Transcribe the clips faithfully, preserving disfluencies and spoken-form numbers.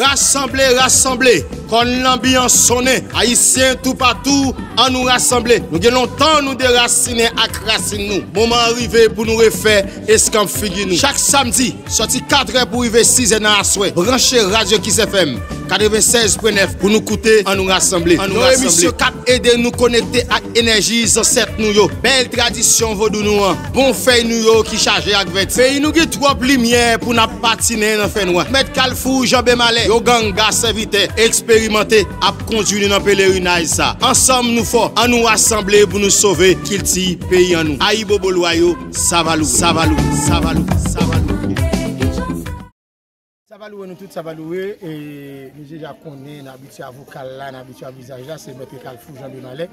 Rasanble, rasanble, kòn lanbi an sonnen. Ayisyen toupatou, ann nou rasanble. Nou gen lontan nou derasinen ak rasin nou. Moman an rive pou nou refè eskanp figi nou. Chak samdi, sòti katrè pou rive sizè nan aswè, branche Radyo Kiss F M katrevennsèz pwen nèf pou nou koute Ann nou rasanble. Ann nou rasanble. Yon emisyon k ap ede nou konekte ak enèji zansèt nou yo. Bèl tradisyon vodou nou an. Bon fèy nou yo ki chaje ak vèti. Peyi nou gen twòp limyè pou n ap patinen nan fènwa. Mèt Kalfou Janbe Malè, yon ganga sèvitè eksperimante ap kondui nou nan pelerinaj sa. Ansanm nou fò, ann nou rasanble pou nou sove kilti peyi an nou. Ayibobo lwa yo, Savalou, Savalou, Savalou, Savalou. Sa va louwe nou tout, sa va louwe. E, nou deja konnen, n abitye a vokal la, n abitye a vizaj la, se Mèt Kalfou Janbe Malè.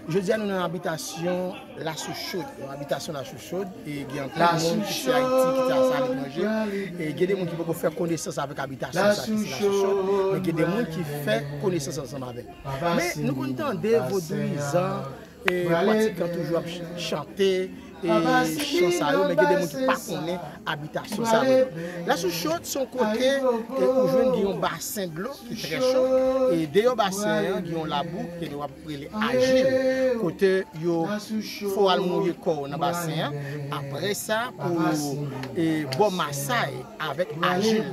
Jodi a, nou nan abitasyon Lasou Chod. Nan abitasyon Lasou Chod, e gen anpil moun ki se Ayiti, ki se aletranje. E gen de moun ki poko fè konesans avèk abitasyon sa, ki se Lasou Chod. Men gen de moun ki fè konesans ansanm avè l. Men nou konn tande vodouyizan, e, pratikan toujou ap ch-, chante, e, chan sa yo, men gen de moun ki pa konnen abitasyon sa yo. Lasou Chod se yon kote, e, ou jwenn gen yon basen dlo ki trè cho, e deyò basen an gen yon labou ke nou ap rele ajil, kote yo fè w al mouye kò w nan basen an, apre sa pou, e, ba w masay avèk ajil.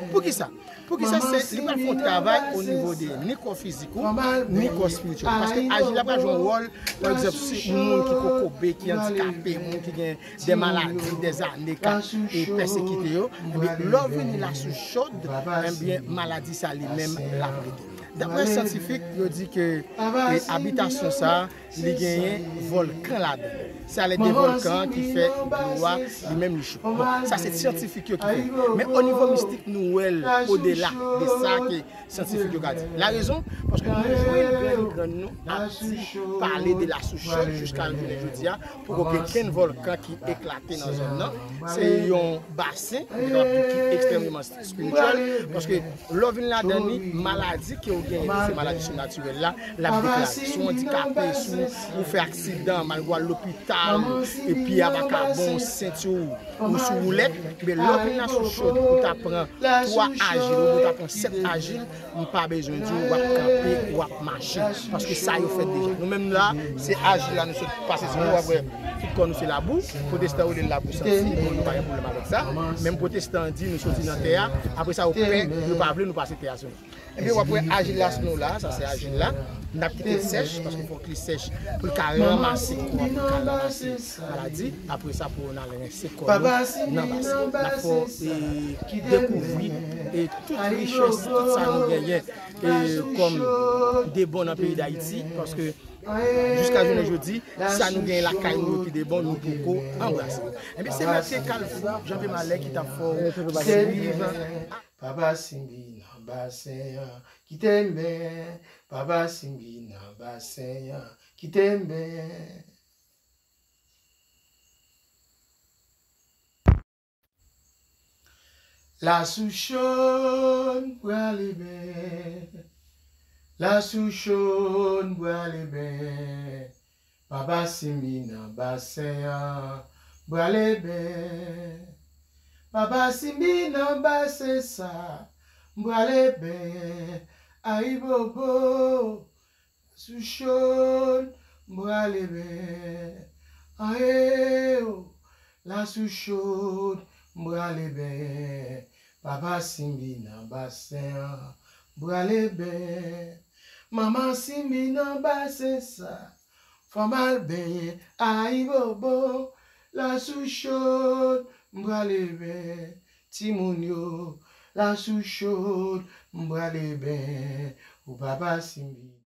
Poukisa? Poukisa? Se, li pral fè yon travay o nivo de ni kò fizik ou, ni kò espirityèl. Paske ajil la pral jwe yon wòl, pa egzanp, si moun ki kokobe, ki andikape, moun ki gen de maladi, de zane k ap, e, pèsekite yo, ebyen, lè w vini Lasou Chod, ebyen, maladi sa li menm l ap rete. Daprè syantifik, yo di ke, e, abitasyon sa a, li genyen vòlkan ladan l. Se alèd de vòlkan an ki fè dlo a li menm li cho. Bon, sa se syantifik yo ki fè. Men o nivo mistik, nou wè l odela de sa ke syantifik yo ka di. La rezon, paske nou jwenn grann grann nou ap di, pale de Lasou Chod jiska jounen jodi a, poko gen kenn vòlkan ki eklate nan zòn nan. Se yon basen, nou kapab di ki ekstrèmeman espirityèl, paske lè w vin ladan li, maladi ke w genyen, ki se maladi sinatirèl la, l ap deklare. Si w andikape, si w, ou fè aksidan, malgre w al lopital, e pye a pa ka bon, senti w, ou sou woulèt, men lè w vin Lasou Chod, ou ta pran twa ajil, oubyen ou ta pran sèt ajil, m pa bezwen di w, w ap kanpe, w ap mache, paske sa yo fèt deja. Nou menm la, se ajil la nou sot pase sou nou, w ap wè tout kò nou se labou, pwotestan yo rele l labou santi, bon, nou pa gen pwoblèm avèk sa. Menm pwotestan an di nou soti nan tè a, apre sa yo pè, yo pa vle nou pase tè a sou nou. Ebyen, w ap wè ajil la sou nou la, sa se ajil la. N ap kite l sèch, paske fòk li sèch pou l ka ranmase kò a, pou l ka ranmase maladi. Apre sa, pou n al rense kò nou nan basen. N ap fè w, e, dekouvri, e, tout richès, tout sa nou genyen, e, kòm debon nan peyi Dayiti, paske jiska jounen jodi, sa nou genyen lakay nou yo ki debon, nou poko anbrase. Ebyen, se Mèt Kalfou Janbe Malè ki t ap fè w swiv. Papa Simbi nan basen an, kite m benyen. Papa Simbi nan basen an, kite m benyen. Lasou Chod, m prale benyen. Lasou Chod, m prale benyen. Papa Simbi nan basen an, m prale benyen. Papa Simbi nan basen sa, m prale benyen. Ayibobo, Lasou Chod, m prale benyen. Aye o, Lasou Chod, m prale benyen. Papa Simbi nan basen an, m prale benyen. Manman Simbi nan basen sa, fò m al benyen. Ayibobo, Lasou Chod, m prale benyen. Timoun yo, Lasou Chod, m prale benyen. O Papa Simbi.